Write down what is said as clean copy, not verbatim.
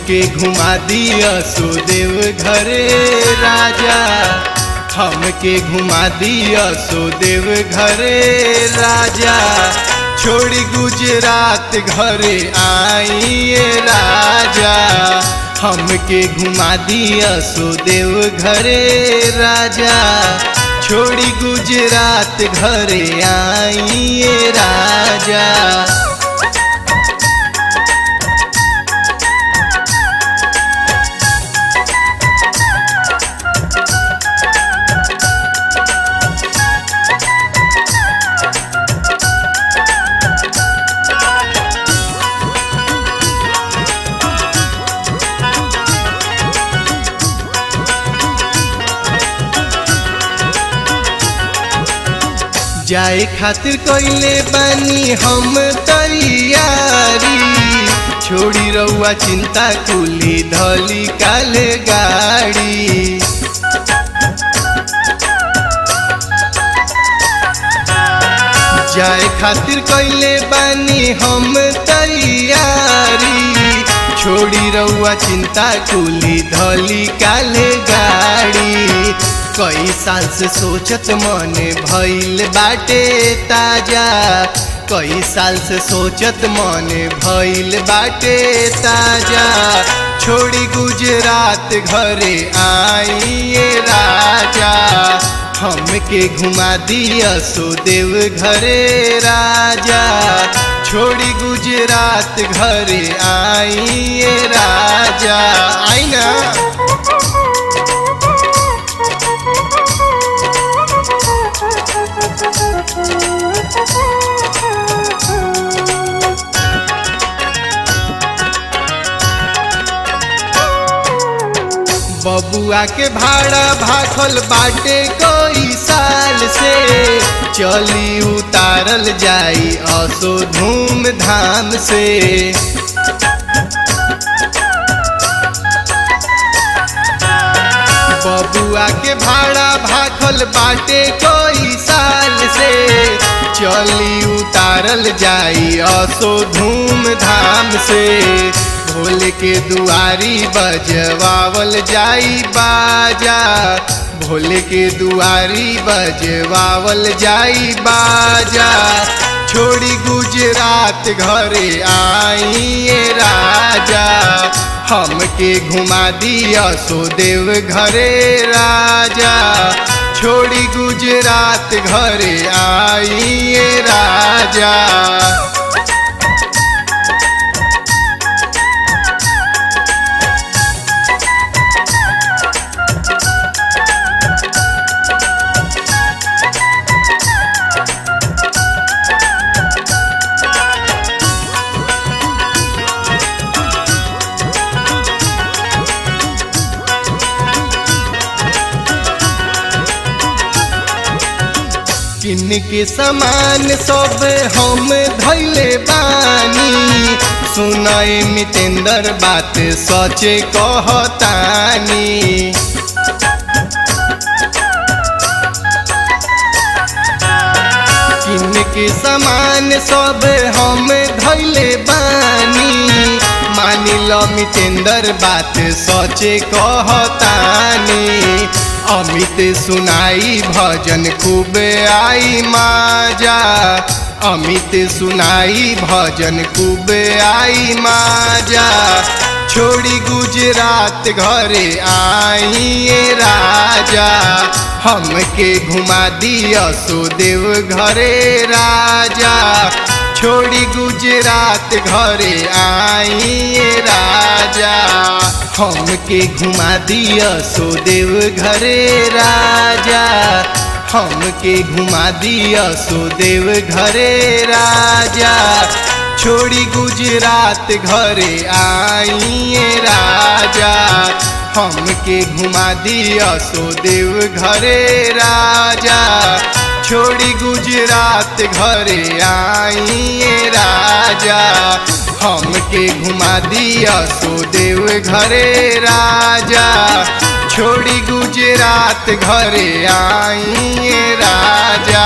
हमके घुमा दिया सुदेव घरे राजा, हमके घुमा दिया सुदेव घरे राजा। छोड़ी गुजरात घरे आइए राजा, हमके घुमा दिया सुदेव घरे राजा। छोड़ी गुजरात घरे आइए राजा। जाए खातिर कइले बानी हम तैयारी, छोड़ी रउआ चिंता कुली धली काले गाड़ी। जाए खातिर कइले बानी हम तैयारी, छोड़ी रउआ चिंता कुली धली काले गाड़ी। कई साल से सोचत मन भइल बाटे ताजा, कई साल से सोचत मन भइल बाटे ताजा। छोड़ी गुजरात घरे आइए राजा, हमके घुमा दिया सुदेव घरे राजा। छोड़ी गुजरात घरे आइए राजा। आई ना। बबुआ के भाड़ा भाखल बाटे कई साल से, चली उतारल जाई असो धूम धाम से। बबुआ के भाड़ा भाखल बाटे कई साल से, चली उतारल जाई असो धूम धाम से। भोले के दुआरी बजवावल जाई बाजा, भोले के दुआरी बजवावल जाई बाजा। छोड़ी गुजरात घरे आइए राजा, हमके घुमा दिया सुदेव घरे राजा। छोड़ी गुजरात घरे आइए राजा। किन के सामान सब हम धैले बानी, सुनाए मितेंदर बात सचे कहतानी। किन के सामान सब हम धैले बानी, मानी लो मितेंदर बात सचे कहतानी। अमित सुनाई भजन खूब आई माजा, अमित सुनाई भजन खूब आई माजा। छोड़ी गुजरात घरे आइए राजा, हमके घुमा दिया सुदेव घरे राजा। छोड़ी गुजरात घरे आइए राजा, हमके घुमा दिया सुदेव घरे राजा। हमके घुमा दिया सुदेव घरे राजा। छोड़ी गुजरात घरे आइए राजा, हमके घुमा दिया सुदेव घरे राजा। छोड़ी गुजरात घरे आइए राजा, हमके घुमा दिया सुदेव घरे राजा। छोड़ी गुजरात घरे आइए राजा।